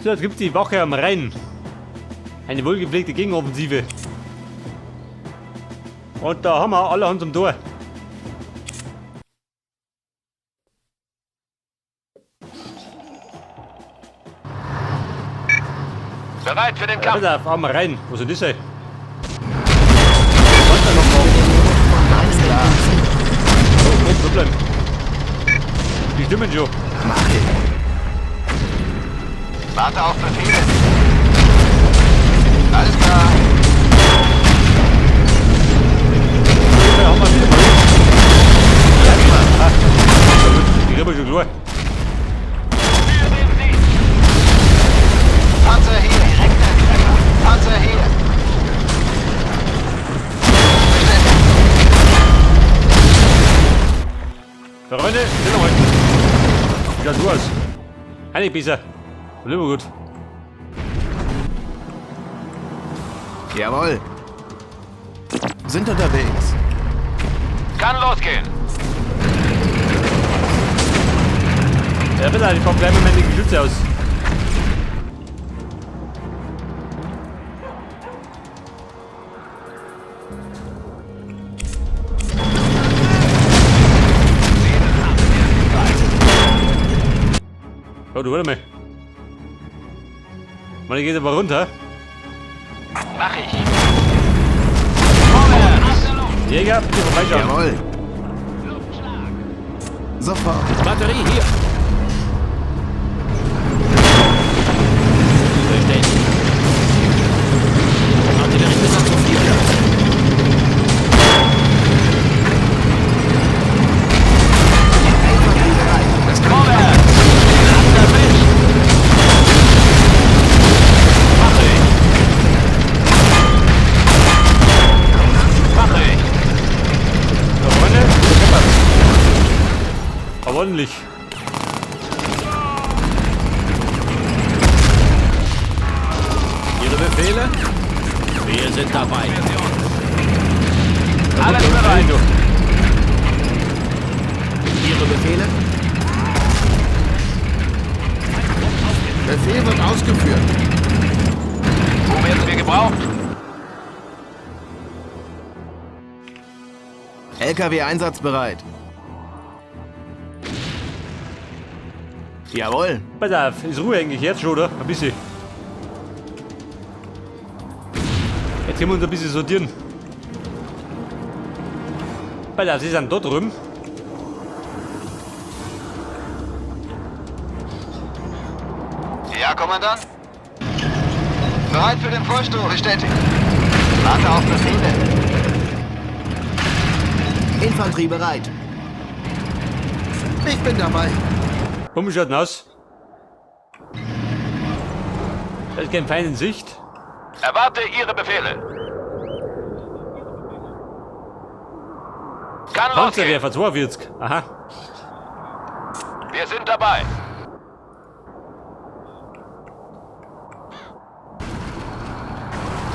So, jetzt gibt's die Wache am Rhein. Eine wohlgepflegte Gegenoffensive. Und da haben wir alle Hand zum Tor. Bereit für den Ja, Kampf. pass auf, am Rhein. Wo soll das sein? Warte noch mal. Alles klar. Oh, oh, so bleiben. Die stimmen schon. Mach ich. Warte auf Befehle. Alles klar. Da haben wir wieder mal. Ah, die kriegen wir schon klar. Für den Sieg. Panzer hier. Direkter Treffer. Panzer hier. Bestätigt. Freunde, Stellung halten. Wie schaut's aus? Eigentlich besser. Immer gut. Jawohl. Sind unterwegs. Kann losgehen. Ja, bitte, ich fahr gleich mal meine Geschütze aus. Oh, du, warte mal. Meine geht aber runter. Mach ich. Vorwärts. Jäger, bitte vorbeischauen. Jawohl. Sofort. Batterie hier. Bestätigt. Artilleriebesatzung hier. Infanterie bereit. Das kann Vorwärts. Schnapp das Fisch. Mach ich. Mach ich. Ja, Freunde, das Aber ordentlich. Ihre Befehle? Wir sind dabei. Alles bereit. Du. Ihre Befehle? Befehl wird ausgeführt. Wo werden wir gebraucht? LKW einsatzbereit. Jawohl. Pass auf, ist Ruhe eigentlich jetzt schon, oder? Ein bisschen. Jetzt können wir uns ein bisschen sortieren. Pass auf, sie sind da drüben. Ja, Kommandant. Bereit für den Vorstoß. Bestätigt. Warte auf Befehle. Infanterie bereit. Ich bin dabei. Pumpen schaut aus. Da ist kein Feind in Sicht. Erwarte Ihre Befehle. Kann losgehen. Panzerwerfer 42. Aha. Wir sind dabei.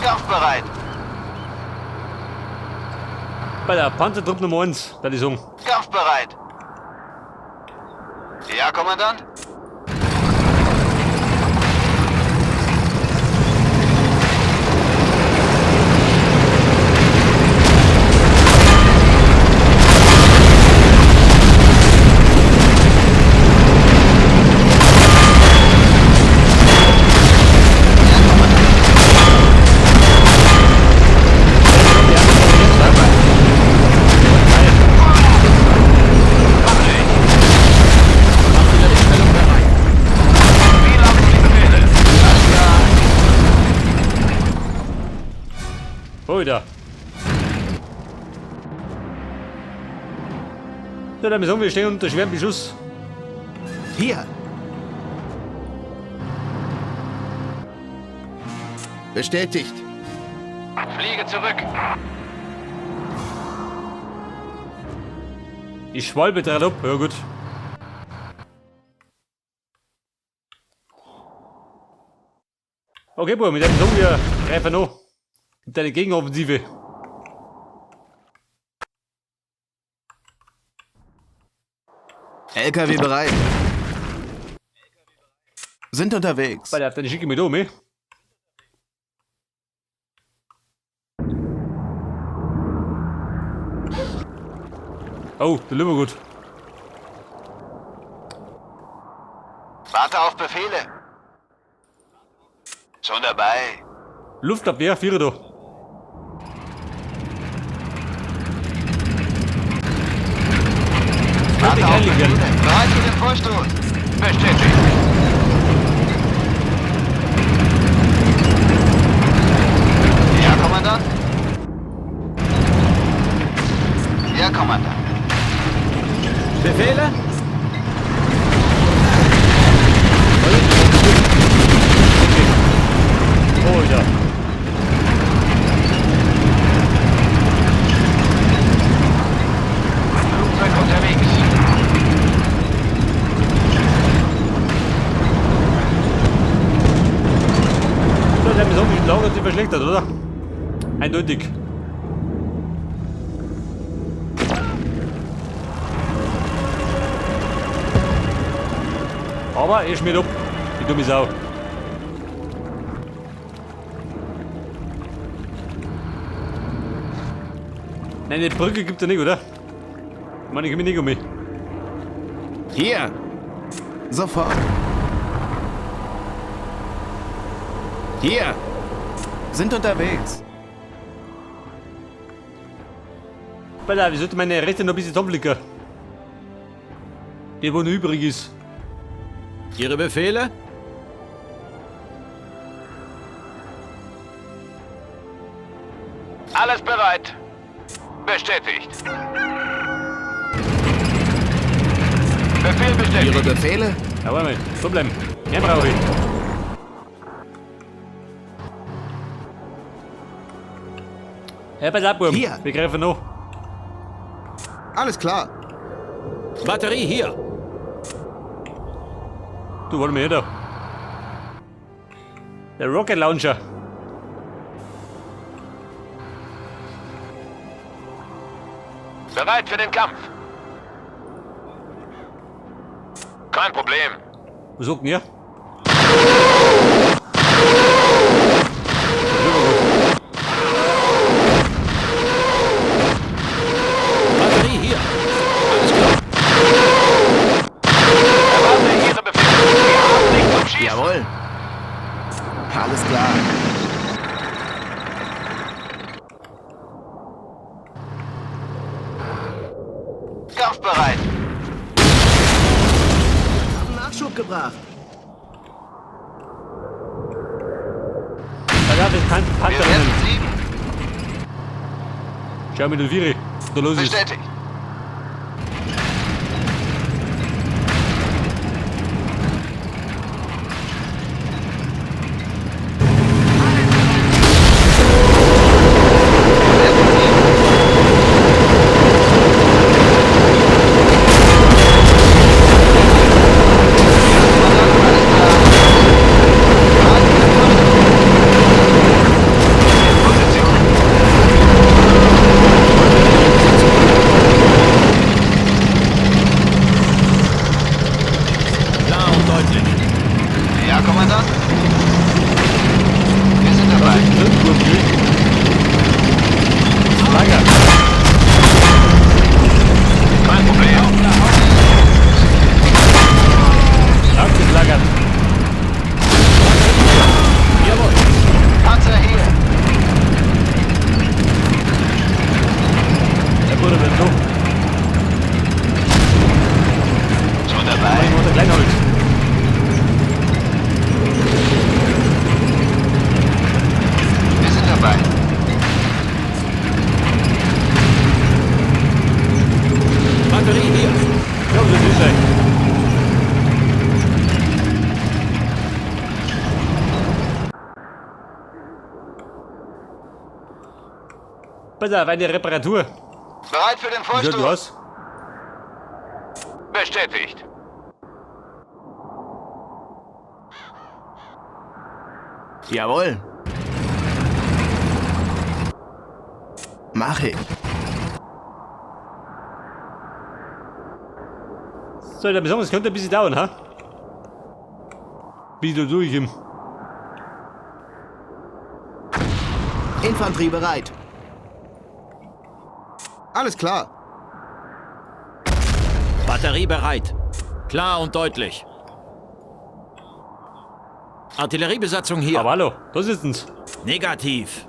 Kampfbereit. Bei der Panzertrupp Nummer 1, da die sagen. Kampfbereit. Ja, Kommandant. Artilleriestellung bereit. Wie lauten die Befehle? Oh, da. So, dann sagen wir stehen unter schwerem Beschuss. Hier. Bestätigt. Fliege zurück. Die Schwalbe dreht ab. Ja, gut. Okay, Bub, mit dem sagen wir greifen noch. Gibt eine Gegenoffensive. LKW bereit. Sind unterwegs. Pass auf, dann schicke ich mich da um. Oh, der Lümmer gut. Warte auf Befehle. Schon dabei. Luftabwehr, Vierer da. Warte auf Könnte Befehle. werden. Bereit für den Vorstoß. Bestätigt. Ja, Kommandant. Ja, Kommandant. Befehle? Oh, ja. Flugzeug unterwegs. So, der hat die Lage hat sich verschlechtert, oder? Eindeutig. Aber er schmiert ab. Die dumme Sau. Nein, die Brücke gibt's ja nicht, oder? Ich meine, ich komme nicht um mich. Hier. Sofort. Hier. Sind unterwegs. Pass auf, ich sollte meine Rechte noch ein bisschen zusammenflicken. Die, wo noch übrig ist. Ihre Befehle? Alles bereit. Bestätigt. Befehl bestätigt. Ihre Befehle? Ja, warte mal. So bleiben. Mehr brauche ich. Ja, pass auf, Bub. Hier. Wir greifen noch. Alles klar. Batterie hier. Du, warte mal her da. Der Rocket Launcher. Bereit für den Kampf. Kein Problem. Was sagt denn ihr? Batterie hier. Alles klar. Erwarte Ihre Befehle. Wir haben nicht zum Schießen. Jawohl. Alles klar. Kampfbereit. Haben Nachschub gebracht. Pass auf, es kann Wir Panzer werden rennen. siegen. Schau mit den Vieri, was da los ist. Bestätigt. Wir werden siegen. Ja, Kommandant, alles klar. Bereit für den Vorstoß. In Position. Klar und deutlich. Ja, Kommandant. Wir sind dabei. Lager. Kein Problem. Abgelagert. Jawohl. Panzer hier. Der Bruder wird noch. Schon dabei. Unter Kleinholz. Wir sind dabei. Batterie hier. Ja, das ist er. Pass auf, eine Reparatur. Bereit für den Wie schaut Vorstoß. aus? Bestätigt. Jawohl. Mach ich. So, ich würde sagen, es könnte ein bisschen dauern, ha? Bin ich da durch im. Infanterie bereit. Alles klar. Batterie bereit. Klar und deutlich. Artilleriebesatzung hier. Aber hallo, da sitzen's. Negativ.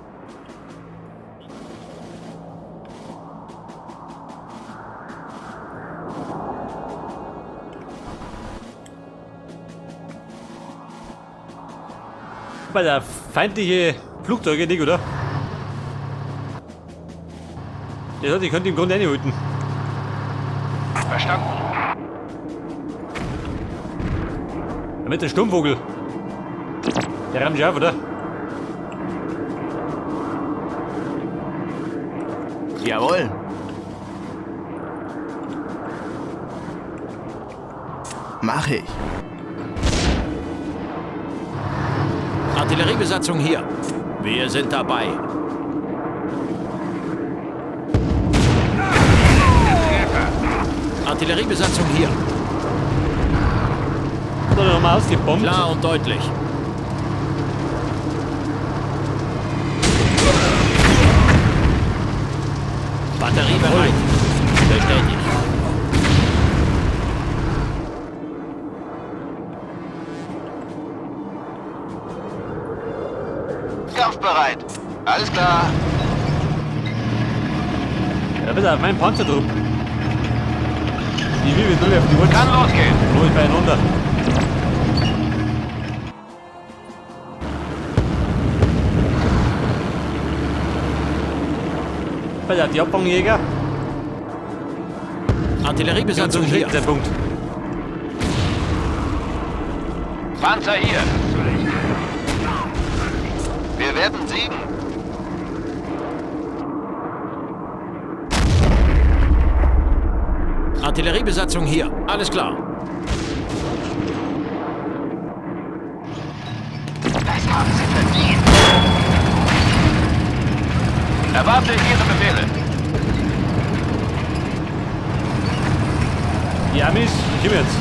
Bei der feindliche Flugzeuge nicht, oder? Ja, die könnt im Grunde reinhalten. Verstanden. Mit dem Sturmvogel. Der rammt sich auf, oder? Jawohl. Mach ich. Artilleriebesatzung hier. Wir sind dabei. Artilleriebesatzung hier. Hat er nochmal ausgebombt. Klar und deutlich. Batterie bereit. Bestätigt. Kampfbereit. Alles klar. Ja, bitte, auf meinen Panzertrupp. Die Wirbel null auf die Uhr. Kann losgehen. Ruhig beieinander. Bitte, die Abfangjäger. Artilleriebesatzung hier. Zeitpunkt. Panzer hier. Wir werden siegen. Artilleriebesatzung hier. Alles klar. Das haben sie verdient. Erwarte Ihre Befehle. Die Amis, die kommen jetzt.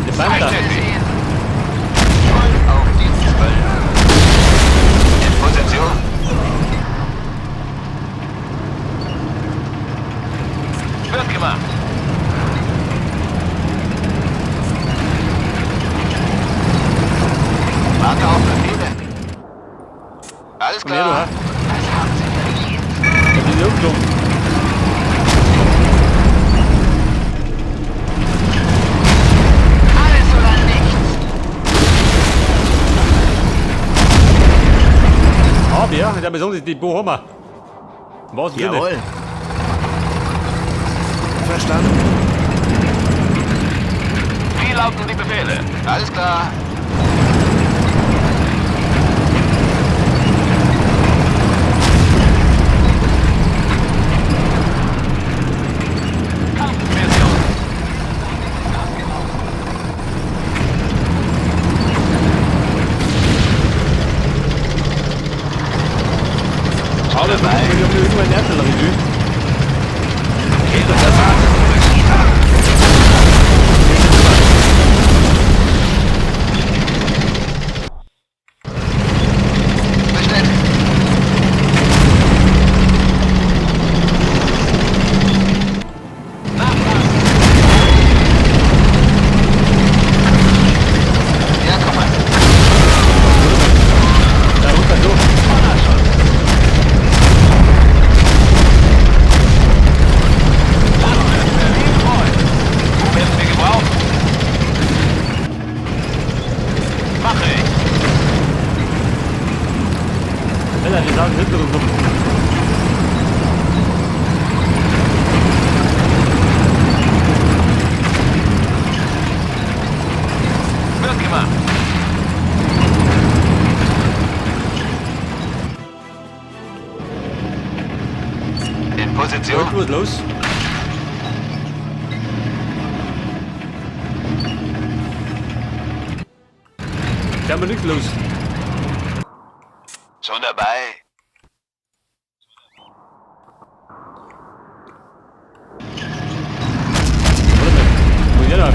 Die Panther. Voll auf die 12. In Position. Wird gemacht. Warte auf Befehle. Alles Komm her, du, klar. ha? Das haben sie verdient. Ich hab die umgeflogen. Alles oder nichts. Aber ja, ich habe besonders die Bo haben wir. Was drin? Jawohl. Verstanden. Wie lauten die Befehle? Alles klar. Kampfmission. Aber das ist ich hab irgendwann eine Artillerie. Bestätigt. Ja, Kommando. Da runter, so. Berlin freut. Wo werden wir gebraucht? Mache ich. Alter, die sagen hinten rum. Wird gemacht. In Position. Heute was los? Da haben wir nichts los. Schon dabei. Warte mal. Wo ist der noch?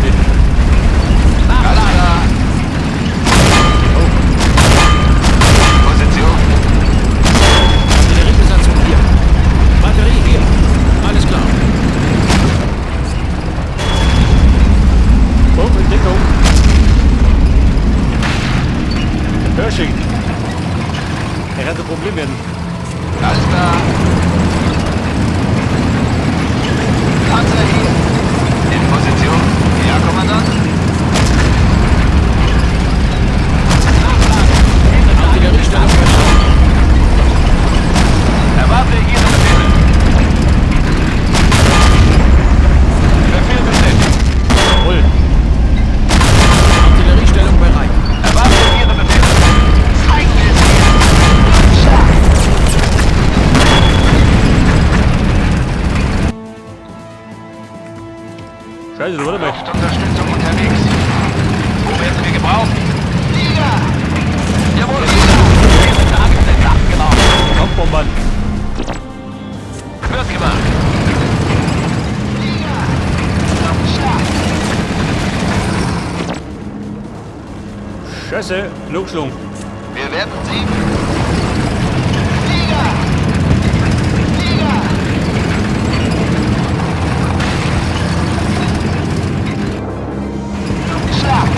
Problem werden. Alles klar. Panzer hier. In Position. Ja, Kommandant. Artilleriestellung bereit. Erwarte Ihre Befehle. Befehl bestätigt. Jawohl. Artilleriestellung bereit. Erwarte Ihre Befehle. Zeigen wir es ihnen. Schlag. Scheiße, warte mal. Luftunterstützung unterwegs. Wo werden wir gebraucht? Flieger. Jawohl. Ihre abgelaufen. Kampfbombern. Wird gemacht. Flieger. Luftschlag. Scheiße, Luftschlung. Wir werden siegen. Flieger. Flieger. Luftschlag.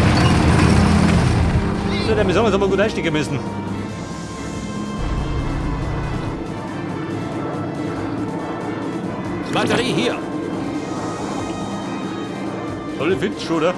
So, der Besonders haben wir gut einstecken müssen. Batterie hier. Alle fit schon, oder?